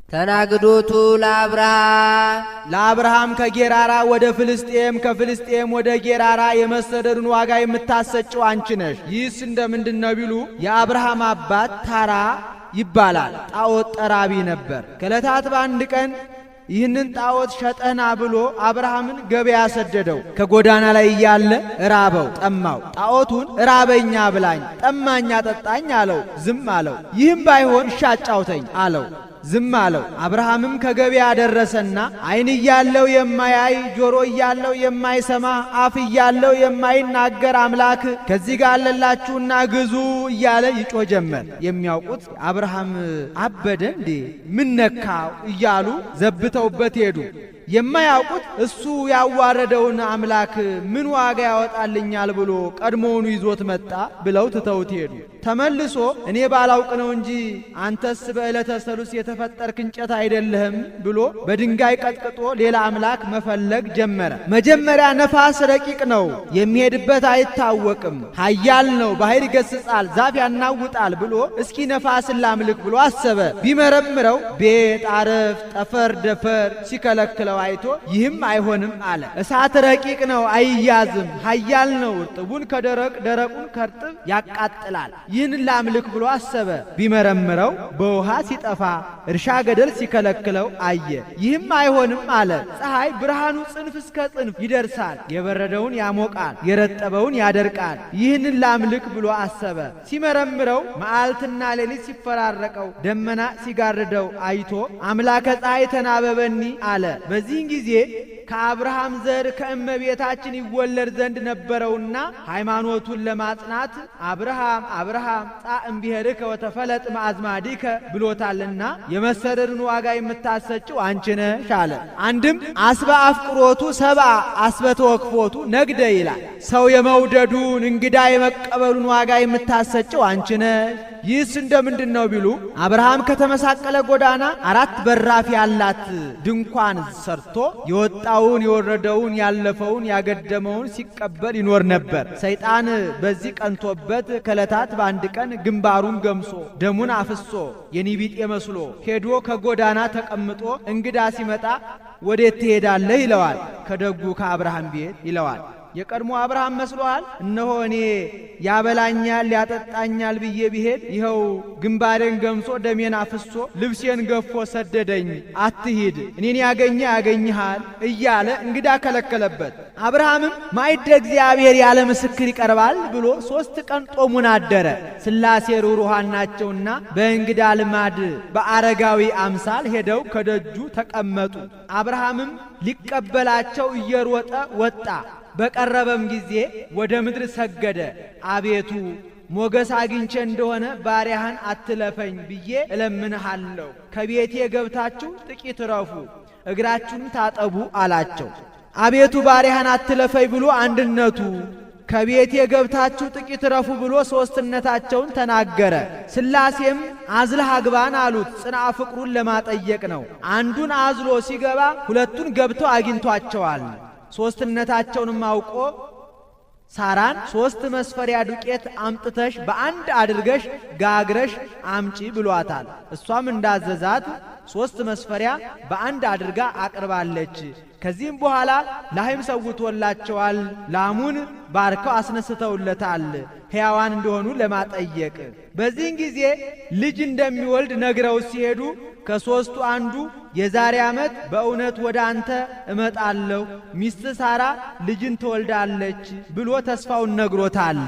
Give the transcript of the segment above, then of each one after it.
ተናግዶቱ ለአብርሃም ለአብርሃም ከጌራራ ወደ ፍልስጤም ከፍልስጤም ወደ ጌራራ የመሰደዱን ዋጋ የምታሰጭው አንቺ ነሽ። ይህስ እንደምንድን ነው ቢሉ የአብርሃም አባት ታራ ይባላል። ጣዖት ጠራቢ ነበር። ከዕለታት በአንድ ቀን ይህንን ጣዖት ሸጠና ብሎ አብርሃምን ገበያ ሰደደው። ከጎዳና ላይ እያለ ራበው፣ ጠማው። ጣዖቱን ራበኛ ብላኝ፣ ጠማኛ ጠጣኝ አለው። ዝም አለው። ይህም ባይሆን እሺ አጫውተኝ አለው። ዝም አለው። አብርሃምም ከገበያ ደረሰና ዓይን እያለው የማያይ ጆሮ እያለው የማይሰማ አፍ እያለው የማይናገር አምላክ ከዚህ ጋር አለላችሁና ግዙ እያለ ይጮህ ጀመር። የሚያውቁት አብርሃም አበደ እንዴ? ምን ነካው እያሉ ዘብተውበት ሄዱ። የማያውቁት እሱ ያዋረደውን አምላክ ምን ዋጋ ያወጣልኛል ብሎ ቀድሞውኑ ይዞት መጣ ብለው ትተውት ሄዱ። ተመልሶ እኔ ባላውቅ ነው እንጂ አንተስ በዕለተ ሰሉስ የተፈጠርክ እንጨት አይደለህም ብሎ በድንጋይ ቀጥቅጦ ሌላ አምላክ መፈለግ ጀመረ። መጀመሪያ ነፋስ ረቂቅ ነው፣ የሚሄድበት አይታወቅም፣ ኃያል ነው፣ ባሕር ይገስጻል፣ ዛፍ ያናውጣል ብሎ እስኪ ነፋስን ላምልክ ብሎ አሰበ። ቢመረምረው ቤት፣ አረፍ፣ ጠፈር፣ ደፈር ሲከለክለው አይቶ ይህም አይሆንም አለ። እሳት ረቂቅ ነው፣ አይያዝም፣ ኃያል ነው፣ እርጥቡን ከደረቅ ደረቁን ከርጥብ ያቃጥላል። ይህን ላምልክ ብሎ አሰበ። ቢመረምረው በውሃ ሲጠፋ እርሻ ገደል ሲከለክለው አየ። ይህም አይሆንም አለ። ፀሐይ ብርሃኑ ጽንፍ እስከ ጽንፍ ይደርሳል፣ የበረደውን ያሞቃል፣ የረጠበውን ያደርቃል። ይህንን ላምልክ ብሎ አሰበ። ሲመረምረው መዓልትና ሌሊት ሲፈራረቀው ደመና ሲጋርደው አይቶ አምላከ ፀሐይ ተናበበኒ አለ። በዚህን ጊዜ ከአብርሃም ዘር ከእመቤታችን ይወለድ ዘንድ ነበረውና ሃይማኖቱን ለማጽናት አብርሃም አብርሃም ጻእ እምብሔርከ ወተፈለጥ እምአዝማዲከ ብሎታልና የመሰደድን ዋጋ የምታሰጭው አንቺ ነሽ አለ። አንድም አስበ አፍቅሮቱ ሰብአ አስበ ተወክፎቱ ነግደ ይላል። ሰው የመውደዱን እንግዳ የመቀበሉን ዋጋ የምታሰጭው አንቺ ነሽ። ይህስ እንደምንድን ነው ቢሉ አብርሃም ከተመሳቀለ ጎዳና አራት በራፍ ያላት ድንኳን ሰርቶ የወጣውን የወረደውን ያለፈውን ያገደመውን ሲቀበል ይኖር ነበር። ሰይጣን በዚህ ቀንቶበት ከዕለታት በአንድ ቀን ግንባሩን ገምሶ ደሙን አፍሶ የኒቢጤ መስሎ ሄዶ ከጎዳና ተቀምጦ እንግዳ ሲመጣ ወዴት ትሄዳለህ ይለዋል። ከደጉ ከአብርሃም ቤት ይለዋል። የቀድሞ አብርሃም መስሎሃል? እነሆ እኔ ያበላኛል ያጠጣኛል ብዬ ብሄድ ይኸው ግንባሬን ገምሶ ደሜን አፍሶ ልብሴን ገፎ ሰደደኝ። አትሂድ፣ እኔን ያገኘ ያገኝሃል እያለ እንግዳ ከለከለበት። አብርሃምም ማዕደ እግዚአብሔር ያለ ምስክር ይቀርባል ብሎ 3 ቀን ጦሙን አደረ። ሥላሴ ርኅሩሃን ናቸውና በእንግዳ ልማድ በአረጋዊ አምሳል ሄደው ከደጁ ተቀመጡ። አብርሃምም ሊቀበላቸው እየሮጠ ወጣ። በቀረበም ጊዜ ወደ ምድር ሰገደ። አቤቱ ሞገስ አግኝቼ እንደሆነ ባሪያህን አትለፈኝ ብዬ እለምንሃለሁ። ከቤቴ ገብታችሁ ጥቂት ረፉ፣ እግራችሁንም ታጠቡ አላቸው። አቤቱ ባሪያህን አትለፈኝ ብሎ አንድነቱ፣ ከቤቴ ገብታችሁ ጥቂት ረፉ ብሎ ሦስትነታቸውን ተናገረ። ሥላሴም አዝለህ አግባን አሉት። ጽንዓ ፍቅሩን ለማጠየቅ ነው። አንዱን አዝሎ ሲገባ ሁለቱን ገብተው አግኝቷቸዋል። ሦስትነታቸውንም አውቆ ሳራን 3 መስፈሪያ ዱቄት አምጥተሽ በአንድ አድርገሽ ጋግረሽ አምጪ ብሏታል። እሷም እንዳዘዛት 3 መስፈሪያ በአንድ አድርጋ አቅርባለች። ከዚህም በኋላ ላህም ሰውቶላቸዋል። ላሙን ባርከው አስነስተውለታል፣ ሕያዋን እንደሆኑ ለማጠየቅ። በዚህን ጊዜ ልጅ እንደሚወልድ ነግረው ሲሄዱ ከሦስቱ አንዱ የዛሬ ዓመት በእውነት ወደ አንተ እመጣለሁ፣ ሚስት ሳራ ልጅን ትወልዳለች ብሎ ተስፋውን ነግሮታል።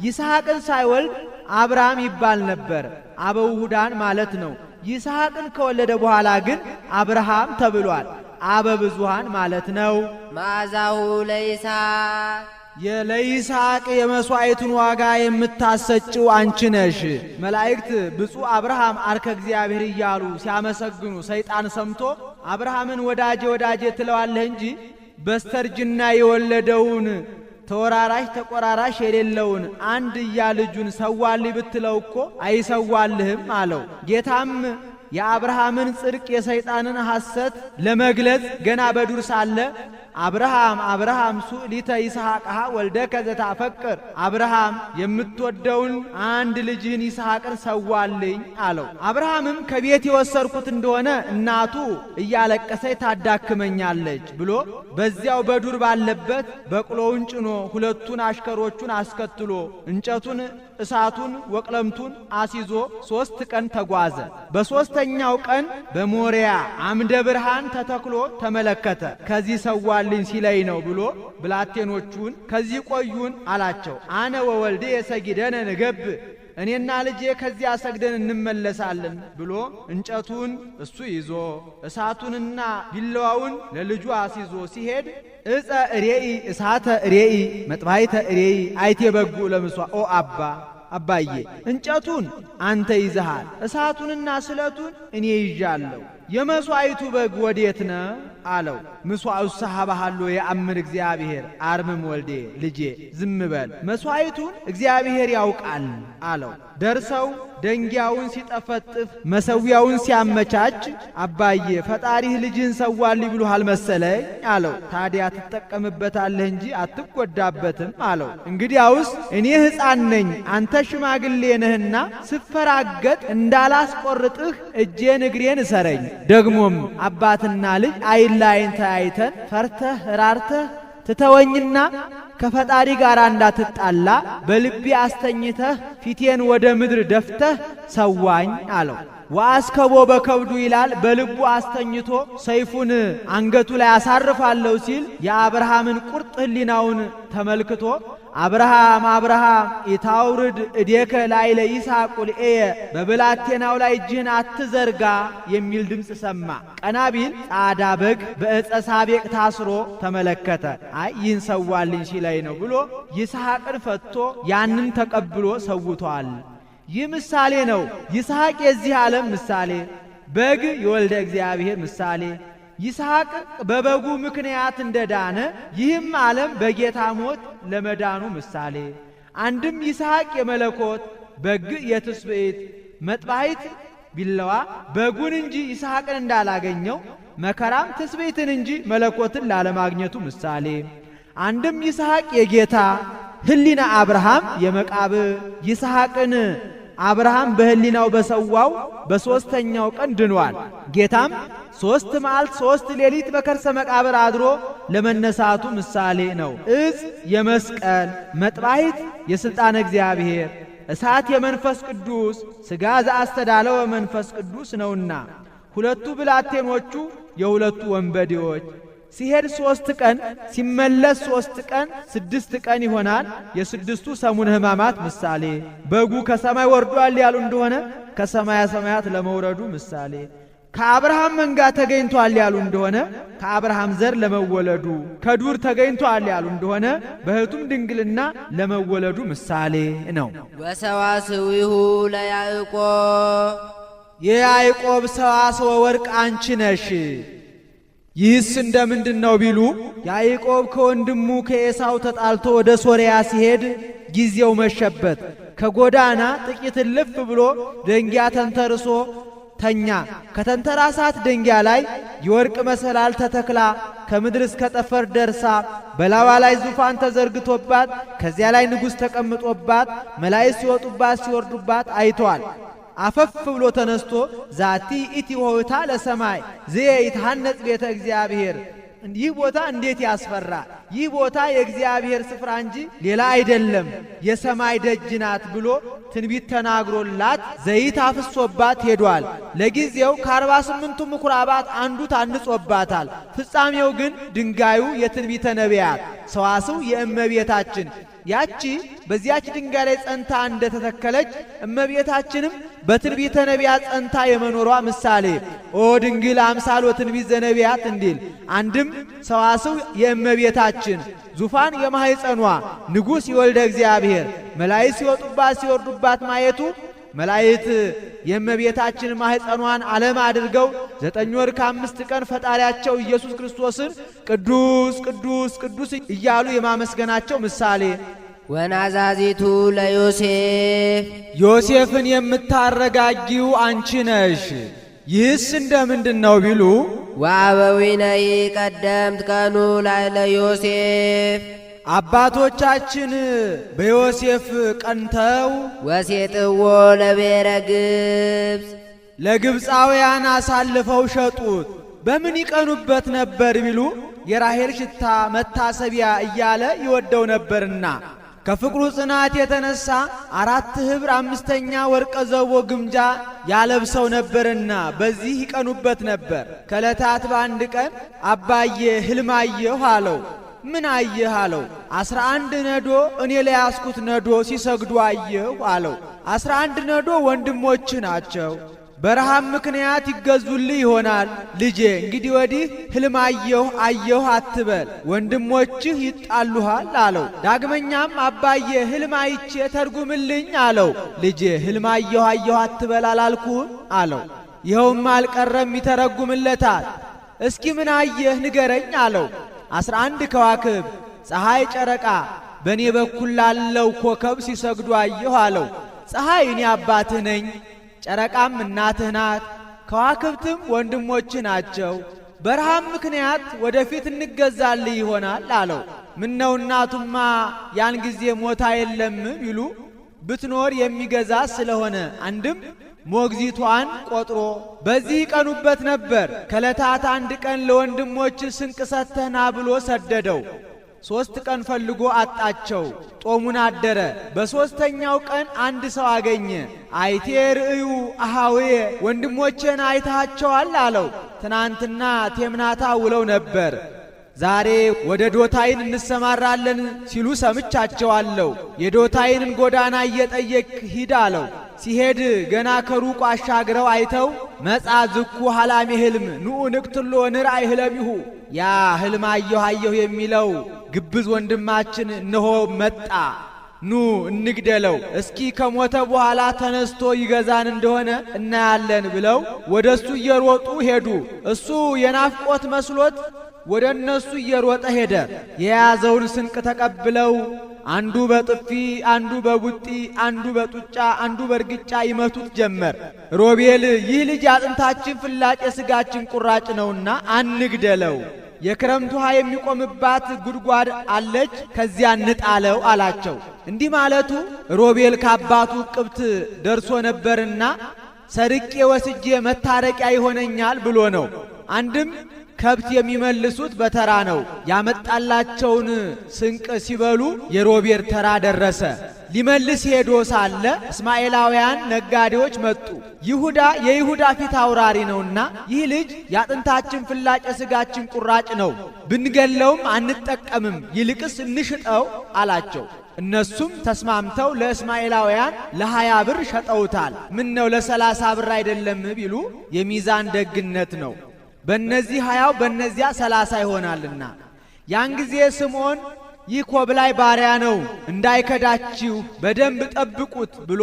ይስሐቅን ሳይወልድ አብርሃም ይባል ነበር፣ አበው ሁዳን ማለት ነው። ይስሐቅን ከወለደ በኋላ ግን አብርሃም ተብሏል፣ አበ ብዙሃን ማለት ነው። መዓዛሁ ለይስሐቅ የለይስሐቅ የመስዋዕቱን ዋጋ የምታሰጭው አንቺ ነሽ። መላእክት ብፁዕ አብርሃም አርከ እግዚአብሔር እያሉ ሲያመሰግኑ ሰይጣን ሰምቶ አብርሃምን ወዳጄ ወዳጄ ትለዋለህ እንጂ በስተርጅና የወለደውን ተወራራሽ ተቆራራሽ የሌለውን አንድያ ልጁን ሰዋልኝ ብትለው እኮ አይሰዋልህም አለው። ጌታም የአብርሃምን ጽድቅ የሰይጣንን ሐሰት ለመግለጽ ገና በዱር ሳለ አብርሃም አብርሃም ሱእሊተ ይስሐቅሃ ወልደከ ዘታፈቅር፣ አብርሃም የምትወደውን አንድ ልጅህን ይስሐቅን ሰዋልኝ አለው። አብርሃምም ከቤት የወሰድኩት እንደሆነ እናቱ እያለቀሰች ታዳክመኛለች ብሎ በዚያው በዱር ባለበት በቅሎውን ጭኖ ሁለቱን አሽከሮቹን አስከትሎ እንጨቱን፣ እሳቱን፣ ወቅለምቱን አስይዞ 3 ቀን ተጓዘ። በሦስተኛው ቀን በሞሪያ አምደ ብርሃን ተተክሎ ተመለከተ። ከዚህ ሰዋልኝ ሲለይ ነው ብሎ ብላቴኖቹን ከዚህ ቆዩን አላቸው። አነ ወወልዴ የሰጊደነ ንገብ፣ እኔና ልጄ ከዚያ ሰግደን እንመለሳለን ብሎ እንጨቱን እሱ ይዞ እሳቱንና ቢላዋውን ለልጁ አስይዞ ሲሄድ እፀ እሬኢ እሳተ እሬኢ መጥባይተ እሬኢ አይቴ በጉ ለምሷ፣ ኦ አባ አባዬ እንጨቱን አንተ ይዘሃል፣ እሳቱንና ስለቱን እኔ ይዣለሁ፣ የመስዋዕቱ በግ ወዴት ነው አለው። ምስዋዑ ሰሃባሃሎ የአምን እግዚአብሔር አርምም ወልዴ ልጄ ዝም በል መስዋዕቱን እግዚአብሔር ያውቃል አለው። ደርሰው ደንጊያውን ሲጠፈጥፍ መሰዊያውን ሲያመቻች አባዬ ፈጣሪህ ልጅህን ሰዋልኝ ብሎሃል መሰለኝ አለው። ታዲያ ትጠቀምበታለህ እንጂ አትጎዳበትም አለው። እንግዲያውስ እኔ ሕፃን ነኝ አንተ ሽማግሌ ነህና ስፈራገጥ እንዳላስቆርጥህ እጄን እግሬን እሰረኝ። ደግሞም አባትና ልጅ አይን ላይን ተያይተን ፈርተህ ራርተህ ትተወኝና ከፈጣሪ ጋር እንዳትጣላ በልቤ አስተኝተህ ፊቴን ወደ ምድር ደፍተህ ሰዋኝ አለው። ወአስከቦ በከብዱ ይላል። በልቡ አስተኝቶ ሰይፉን አንገቱ ላይ አሳርፋለሁ ሲል የአብርሃምን ቁርጥ ሕሊናውን ተመልክቶ አብርሃም አብርሃም ኢታውርድ እዴከ ላዕለ ይስሐቅ ቁልኤየ፣ በብላቴናው ላይ እጅህን አትዘርጋ የሚል ድምፅ ሰማ። ቀና ቢል ጻዳ በግ በዕፀ ሳቤቅ ታስሮ ተመለከተ። አይ ይህን ሰዋልኝ ሲለኝ ነው ብሎ ይስሐቅን ፈቶ ያንን ተቀብሎ ሰውቷል። ይህ ምሳሌ ነው። ይስሐቅ የዚህ ዓለም ምሳሌ፣ በግ የወልደ እግዚአብሔር ምሳሌ። ይስሐቅ በበጉ ምክንያት እንደዳነ ይህም ዓለም በጌታ ሞት ለመዳኑ ምሳሌ። አንድም ይስሐቅ የመለኮት በግ የትስብእት መጥባሕት ቢለዋ በጉን እንጂ ይስሐቅን እንዳላገኘው መከራም ትስብእትን እንጂ መለኮትን ላለማግኘቱ ምሳሌ። አንድም ይስሐቅ የጌታ ሕሊና አብርሃም የመቃብር ይስሐቅን አብርሃም በሕሊናው በሰዋው በሦስተኛው ቀን ድኗል። ጌታም 3 መዓልት 3 ሌሊት በከርሰ መቃብር አድሮ ለመነሳቱ ምሳሌ ነው። እጽ የመስቀል መጥባሕት የሥልጣነ እግዚአብሔር እሳት የመንፈስ ቅዱስ ሥጋ ዘአስተዳለወ መንፈስ ቅዱስ ነውና ሁለቱ ብላቴኖቹ የሁለቱ ወንበዴዎች ሲሄድ 3 ቀን ሲመለስ 3 ቀን 6 ቀን ይሆናል። የስድስቱ ሰሙነ ሕማማት ምሳሌ። በጉ ከሰማይ ወርዷል ያሉ እንደሆነ ከሰማያ ሰማያት ለመውረዱ ምሳሌ። ከአብርሃም መንጋ ተገኝቷል ያሉ እንደሆነ ከአብርሃም ዘር ለመወለዱ፣ ከዱር ተገኝቷል ያሉ እንደሆነ በሕቱም ድንግልና ለመወለዱ ምሳሌ ነው። ወሰዋስዊሁ ለያዕቆብ፣ የያዕቆብ ሰዋስወ ወርቅ አንቺ ነሽ። ይህስ እንደምንድን ነው ቢሉ ያዕቆብ ከወንድሙ ከኤሳው ተጣልቶ ወደ ሶርያ ሲሄድ ጊዜው መሸበት። ከጎዳና ጥቂት እልፍ ብሎ ደንጊያ ተንተርሶ ተኛ። ከተንተራሳት ደንጊያ ላይ የወርቅ መሰላል ተተክላ ከምድር እስከ ጠፈር ደርሳ በላዋ ላይ ዙፋን ተዘርግቶባት ከዚያ ላይ ንጉሥ ተቀምጦባት መላእክት ሲወጡባት ሲወርዱባት አይቷል። አፈፍ ብሎ ተነስቶ ዛቲ ይእቲ ሆታ ለሰማይ ዝየ ይትሐነጽ ቤተ እግዚአብሔር፣ ይህ ቦታ እንዴት ያስፈራ! ይህ ቦታ የእግዚአብሔር ስፍራ እንጂ ሌላ አይደለም፣ የሰማይ ደጅ ናት ብሎ ትንቢት ተናግሮላት ዘይት አፍሶባት ሄዷል። ለጊዜው ከ48ቱ ምኩራባት አንዱ ታንጾባታል። ፍጻሜው ግን ድንጋዩ የትንቢተ ነቢያት ሰዋስው የእመቤታችን ያቺ በዚያች ድንጋይ ላይ ጸንታ እንደተተከለች እመቤታችንም በትንቢተ ነቢያት ጸንታ የመኖሯ ምሳሌ ኦ ድንግል አምሳል ወትንቢት ዘነቢያት እንዲል አንድም ሰዋስው የእመቤታችን ዙፋን የማህፀኗ ንጉሥ የወልደ እግዚአብሔር መላእክት ሲወጡባት ሲወርዱባት ማየቱ መላእክት የእመቤታችን ማህፀኗን ዓለም አድርገው 9 ወር ከ5 ቀን ፈጣሪያቸው ኢየሱስ ክርስቶስን ቅዱስ ቅዱስ ቅዱስ እያሉ የማመስገናቸው ምሳሌ። ወናዛዚቱ ለዮሴፍ፣ ዮሴፍን የምታረጋጊው አንቺ ነሽ። ይህስ እንደ ምንድን ነው ቢሉ ወአበዊነይ ቀደምት ቀኑ ላዕለ ዮሴፍ አባቶቻችን በዮሴፍ ቀንተው ወሴጥዎ ለብሔረ ግብፅ ለግብፃውያን አሳልፈው ሸጡት። በምን ይቀኑበት ነበር ቢሉ የራሔል ሽታ መታሰቢያ እያለ ይወደው ነበርና ከፍቅሩ ጽናት የተነሳ 4 ኅብር 5ኛ ወርቀ ዘቦ ግምጃ ያለብሰው ነበርና በዚህ ይቀኑበት ነበር። ከዕለታት በአንድ ቀን አባዬ ሕልም አየሁ አለው። ምን አየህ አለው። 11 ነዶ እኔ ለያዝኩት ነዶ ሲሰግዱ አየሁ አለው። 11 ነዶ ወንድሞች ናቸው። በረሃብ ምክንያት ይገዙልህ ይሆናል። ልጄ እንግዲህ ወዲህ ሕልም አየሁ አየሁ አትበል፣ ወንድሞችህ ይጣሉሃል አለው። ዳግመኛም አባዬ ሕልም አይቼ ተርጉምልኝ አለው። ልጄ ሕልም አየሁ አየሁ አትበል አላልኩህም አለው። ይኸውም አልቀረም ይተረጉምለታል። እስኪ ምን አየህ ንገረኝ አለው። 11 ከዋክብ ፀሐይ፣ ጨረቃ በእኔ በኩል ላለው ኮከብ ሲሰግዱ አየሁ አለው። ፀሐይ እኔ አባትህ ነኝ፣ ጨረቃም እናትህ ናት፣ ከዋክብትም ወንድሞችህ ናቸው። በረሃብ ምክንያት ወደፊት እንገዛልህ ይሆናል አለው። ምነው እናቱማ ያን ጊዜ ሞታ የለም ቢሉ ብትኖር የሚገዛ ስለሆነ አንድም ሞግዚቷን ቆጥሮ በዚህ ይቀኑበት ነበር። ከዕለታት አንድ ቀን ለወንድሞች ስንቅ ሰጥተህና ብሎ ሰደደው። 3 ቀን ፈልጎ አጣቸው። ጦሙን አደረ። በሦስተኛው ቀን አንድ ሰው አገኘ። አይቴ ርእዩ አሃውየ ወንድሞቼን አይተሃቸዋል አለው። ትናንትና ቴምናታ ውለው ነበር፣ ዛሬ ወደ ዶታይን እንሰማራለን ሲሉ ሰምቻቸዋለሁ። የዶታይንን ጎዳና እየጠየቅ ሂድ አለው። ሲሄድ ገና ከሩቁ አሻግረው አይተው መጻ ዝኩ ሐላሚ ሕልም ንዑ ንቅትሎ ንርአይ ሕለሚሁ፣ ያ ሕልም አየሁ አየሁ የሚለው ግብዝ ወንድማችን እነሆ መጣ፣ ኑ እንግደለው፣ እስኪ ከሞተ በኋላ ተነስቶ ይገዛን እንደሆነ እናያለን ብለው ወደሱ እየሮጡ ሄዱ። እሱ የናፍቆት መስሎት ወደ እነሱ እየሮጠ ሄደ። የያዘውን ስንቅ ተቀብለው አንዱ በጥፊ አንዱ በቡጢ አንዱ በጡጫ አንዱ በርግጫ ይመቱት ጀመር። ሮቤል ይህ ልጅ አጥንታችን ፍላጭ የሥጋችን ቁራጭ ነውና አንግደለው፣ የክረምት ውሃ የሚቆምባት ጉድጓድ አለች፣ ከዚያ እንጣለው አላቸው። እንዲህ ማለቱ ሮቤል ካባቱ ቅብት ደርሶ ነበርና ሰርቄ ወስጄ መታረቂያ ይሆነኛል ብሎ ነው። አንድም ከብት የሚመልሱት በተራ ነው። ያመጣላቸውን ስንቅ ሲበሉ የሮቤል ተራ ደረሰ። ሊመልስ ሄዶ ሳለ እስማኤላውያን ነጋዴዎች መጡ። ይሁዳ የይሁዳ ፊት አውራሪ ነውና ይህ ልጅ ያጥንታችን ፍላጭ የሥጋችን ቁራጭ ነው፣ ብንገለውም አንጠቀምም፣ ይልቅስ እንሽጠው አላቸው። እነሱም ተስማምተው ለእስማኤላውያን ለ20 ብር ሸጠውታል። ምነው ለ30 ብር አይደለም ቢሉ የሚዛን ደግነት ነው። በእነዚህ 20 በእነዚያ 30 ይሆናልና። ያን ጊዜ ስምዖን ይህ ኮብላይ ባሪያ ነው፣ እንዳይከዳችሁ በደንብ ጠብቁት ብሎ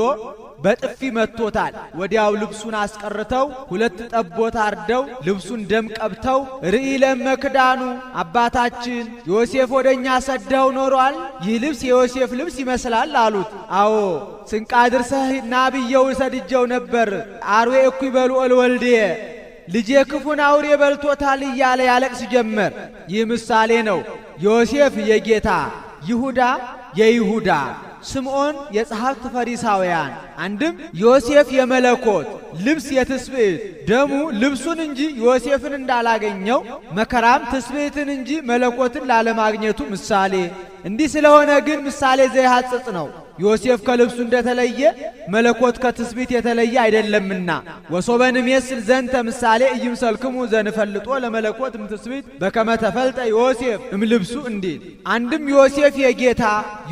በጥፊ መጥቶታል። ወዲያው ልብሱን አስቀርተው 2 ጠቦት አርደው ልብሱን ደም ቀብተው ርኢ ለመክዳኑ አባታችን ዮሴፍ ወደኛ ሰደው ኖሯል፣ ይህ ልብስ የዮሴፍ ልብስ ይመስላል አሉት። አዎ ስንቅ አድርሰህ ና ብየው ሰድጀው ነበር። አርዌ እኩይ በልዖ ለወልድየ ልጄ ክፉን አውሬ በልቶታል እያለ ያለቅስ ጀመር። ይህ ምሳሌ ነው። ዮሴፍ የጌታ ይሁዳ የይሁዳ ስምዖን የጸሐፍት ፈሪሳውያን። አንድም ዮሴፍ የመለኮት ልብስ የትስብእት ደሙ ልብሱን እንጂ ዮሴፍን እንዳላገኘው መከራም ትስብእትን እንጂ መለኮትን ላለማግኘቱ ምሳሌ። እንዲህ ስለሆነ ግን ምሳሌ ዘይሐጽጽ ነው። ዮሴፍ ከልብሱ እንደተለየ መለኮት ከትስብእት የተለየ አይደለምና። ወሶበ ንሜስል ዘንተ ምሳሌ ኢይምሰልክሙ ዘንፈልጦ ለመለኮት እምትስብእት በከመ ተፈልጠ ዮሴፍ እምልብሱ እንዲል። አንድም ዮሴፍ የጌታ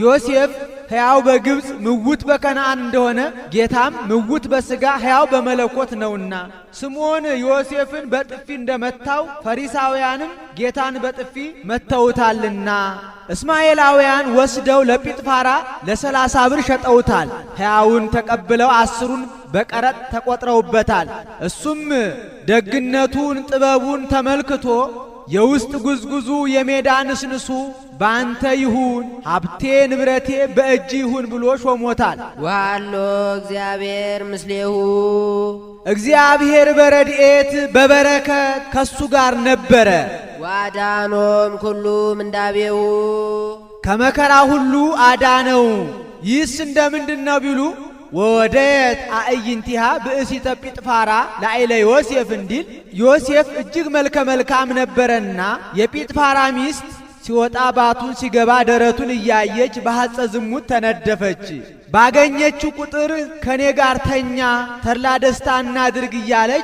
ዮሴፍ ሕያው በግብፅ ምውት በከነዓን እንደሆነ ጌታም ምውት በሥጋ ሕያው በመለኮት ነውና። ስምዖን ዮሴፍን በጥፊ እንደመታው ፈሪሳውያንም ጌታን በጥፊ መተውታልና። እስማኤላውያን ወስደው ለጲጥፋራ ለ30 ብር ሸጠውታል። ሕያውን ተቀብለው 10ሩን በቀረጥ ተቆጥረውበታል። እሱም ደግነቱን ጥበቡን ተመልክቶ የውስጥ ጉዝጉዙ የሜዳ ንስንሱ ባንተ ይሁን ሀብቴ ንብረቴ በእጅ ይሁን ብሎ ሾሞታል። ወሃሎ እግዚአብሔር ምስሌሁ እግዚአብሔር በረድኤት በበረከት ከሱ ጋር ነበረ። ወአድኀኖ እምኩሉ ምንዳቤሁ ከመከራ ሁሉ አዳነው። ይህስ እንደምንድን ነው ቢሉ ወወደየት አዕይንቲሃ ብእሲተ ጲጥፋራ ላዕለ ዮሴፍ እንዲል ዮሴፍ እጅግ መልከ መልካም ነበረና የጲጥፋራ ሚስት ሲወጣ ባቱን ሲገባ ደረቱን እያየች በሐፀ ዝሙት ተነደፈች። ባገኘችው ቁጥር ከኔ ጋር ተኛ፣ ተድላ ደስታ እናድርግ እያለች